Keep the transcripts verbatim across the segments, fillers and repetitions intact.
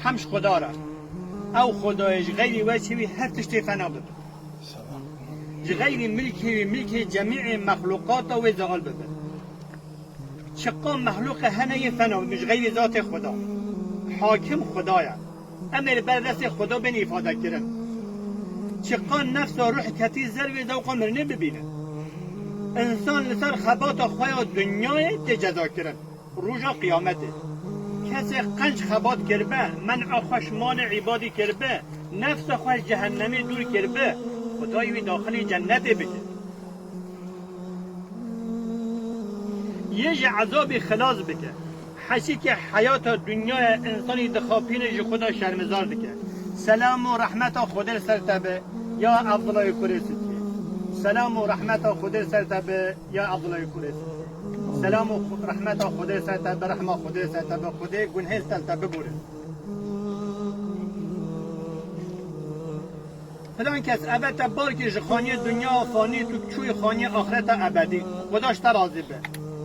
Hemd Xweda re. Ew Xwedayê ji xeyrî we çi wî her tiştê fena bibe. Ji xeyrî milkê wî, milkê cemîê mexlûqata wê zeal bibe. Çiqa mexlûqê hene yê fena bibin ji xeyrî zatê Xweda. Hakim Xweda ye. Em ê li ber destê Xweda bên îfade kirin. Çiqa nefsa ruh ketî zer wê zewqa mirinê bibîne. Însan li ser xebata xwe ya dinyayê tê cezakirin. Roja Qiyametê. Kesê qenc xebat kiribe, men'a xwe ji malê îbadî kiribe, nefsa xwe ji cehennemê dûr kiribe, Xwedayê wî daxilî cennetê bike. Yê ji ezabî xilas bike. Heşîkê heyata dinyayê însanî dixapîne ji Xweda şermizar dike. Selam û rehmeta Xwedê li ser te be, ya Evdilayê kurê Sidkê. Selam û rehmeta Xwedê li ser te be, ya Evdilayê kurê Sidkê. Selam û xu-, rehmeta Xwedê li ser te be, rehma Xwedê li ser te be, Xwedê gunhê li te bibûre. Filan kes eve te barkê ji xaniyê dinya fanî, tu çûyî xaniyê axireta ebedî. Xweda ji te razî be.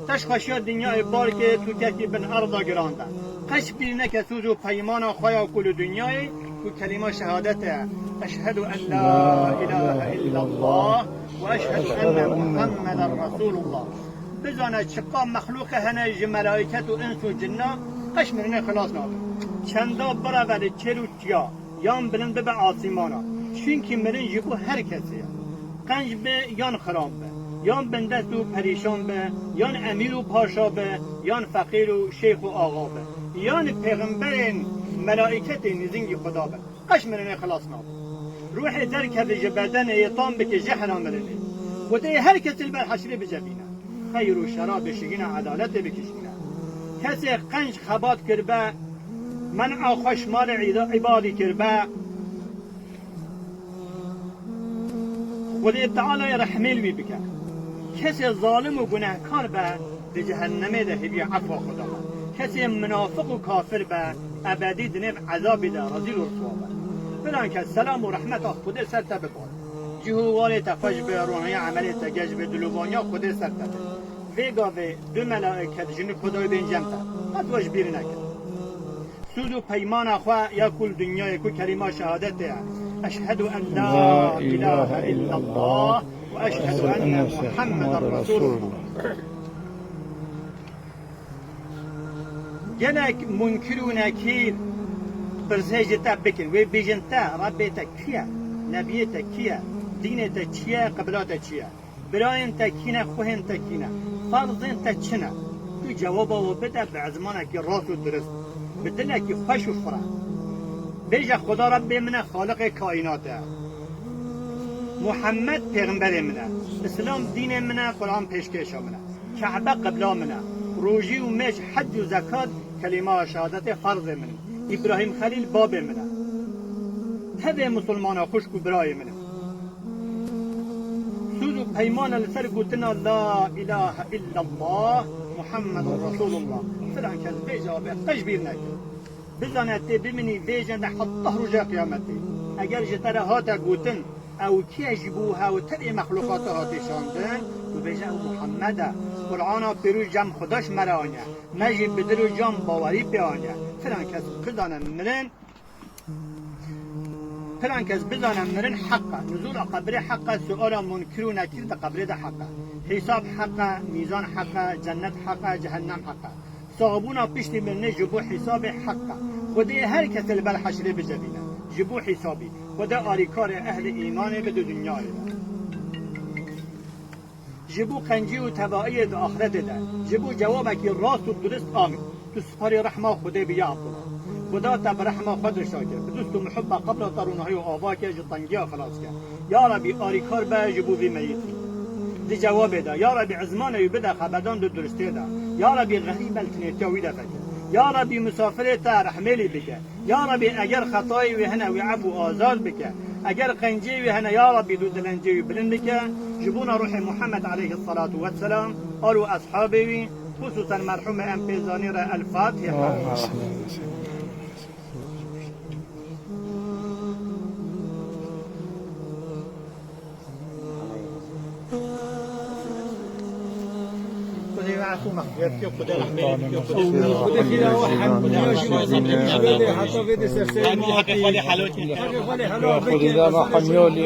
Te ji xweşiya dinyayê barkê, tu kekî bin erda giran de. Qeş bîr neke sûz û peymana xwe ya ku li dinyayê, ku kelîma şehadete ye. Eşhedû en la ilahe illallah ve eşhedû enne Muhammeden Resulullah. Bizane çiqa mexlûqe hene ji melaiket û ins û cinna, qeş mirinê xilas nabe. Çenda bireve li çêl û çiya, yan bilind bibe asîmana. Çunkî mirin ji bo her kesê ye. Qenc be yan xiram be, yan bindest û perîşan be, yan emîr û paşa be, yan feqîr û şeyx û axa be, yan pêxemberên melaîketê nêzîngî Xweda be. Qeş mirinê xilas nabe. Ruhê derkeve ji bedenê yê tam bike jehra mirinê. Xwedê her kesê li ber heşrê bicevîne. Xeyr û şera bişigîne, edaletê bikişîne. Kesê qenc xebat kiribe, men'a xwe ji malê îda-, îbadî kiribe, Xwedê Teala rehmê li wî bike. Kesê zalim û gunehkar be, di cehennemê de hêviya efwa Xweda be. Kesê minafiq û kafir be, ebedî di nêv ezabê de rezîl û riswa be. Filan kes selam û rehmeta Xwedê ser te bibar. Cih û walê te xweş be, roniya emelê te geş be, dilovaniya Xwedê ser te be. Vê gavê du melaiket jinî Xwedayê bên cem te. Qet we ji bîr neke. Sûd û peymana xwe ya ku li dinyayê ku kelîma şehadetê ye. Eşhedû en la ilahe illallah ve eşhedû enne Muhammeden Resulullah. Gelek munkir û nekîr pirsê ji te bikin. Wê bêjin te, Rebbê te kî ye? Nebiyê te kî ye? Dînê te çi ye? Qibla te çi ye? Birayên te kî ne, xuhên te kî ne? Ferzên te çi ne? Tu cewaba wan bide bi ezmanekî rast û dirist, bi dilekî xweş û fireh. Bêje, Xweda Rebbê min e, Xaliqê kaînat e. Muhammed pêxemberê min e. Îslam dînê min e, Quran pêşkêşa min e. Kehbe qibla min e. Rojî û mêj, hec û zekat, kelîma şehadetê ferzê min in. Îbrahîm Xelîl babê min e. Tevê misilmana xwişk û birayê min e. Sûd û peymana li ser gotina La ilahe illallah Muhammedun Resulullah. Filan kes bêje, be qeş bîr neke. Bizane tê bimînî vê jê de heta roja qiyametê. Eger ji te re hate gotin, ew kî ye ji bo hew tevê mexlûqata hate şandin, tu bêje, ew Muhammed e. Qur'ana pêrûz cem Xweda ji me re aniye. Me jî bi dil û can bawerî pê aniye. Filan kes bizane mirin Filan kes bizane mirin heq e. Nuzûla qebrê heq e, suala munkir û nekîr di qebrê de heq e. Hîsab heq e, mîzan heq e, cennet heq e, cehennem heq e. Sahbûna piştî mirinê ji bo hîsabê heq e. Xwedê her kesê li ber heşrê bicevîne. Ji bo hîsabî. Xwedê alîkarê ehlê îmanê bi di dinyayê de. Ji bo qencî û tevaiyê di axretê de, ji bo cewabekî rast û dirist, amîn. Tu siparî rehma Xwedê bî ya Abdullah. Xuda te bi rehma xwe dirşa ke, bi dust û muhibba qebra te ronahî û ava ke, ji tengiya xilas ke. Ya Rebî, alîkar be ji bo vî meyîtî. Di cewabê de, ya Rebî, ezmanê wî bide xebedan di duristê de. Ya Rebî, xerîb e, li tinêtiya wî de veke. Ya Rebî, misafirê te rehmê lî bike. Ya Rebî, eger xetayê wî hene, wî efû azad bike. Eger qencê wî hene, ya Rebî, tu dilencê wî bilind bike. Ji bona ruhê Muhammed aleyhisselatu vesselam, al û eshabê wî, xusûsen merhûmê em pê zanî re El Fatiha. Xwedê we efû mexfîret Xwedê dana hemiyolî.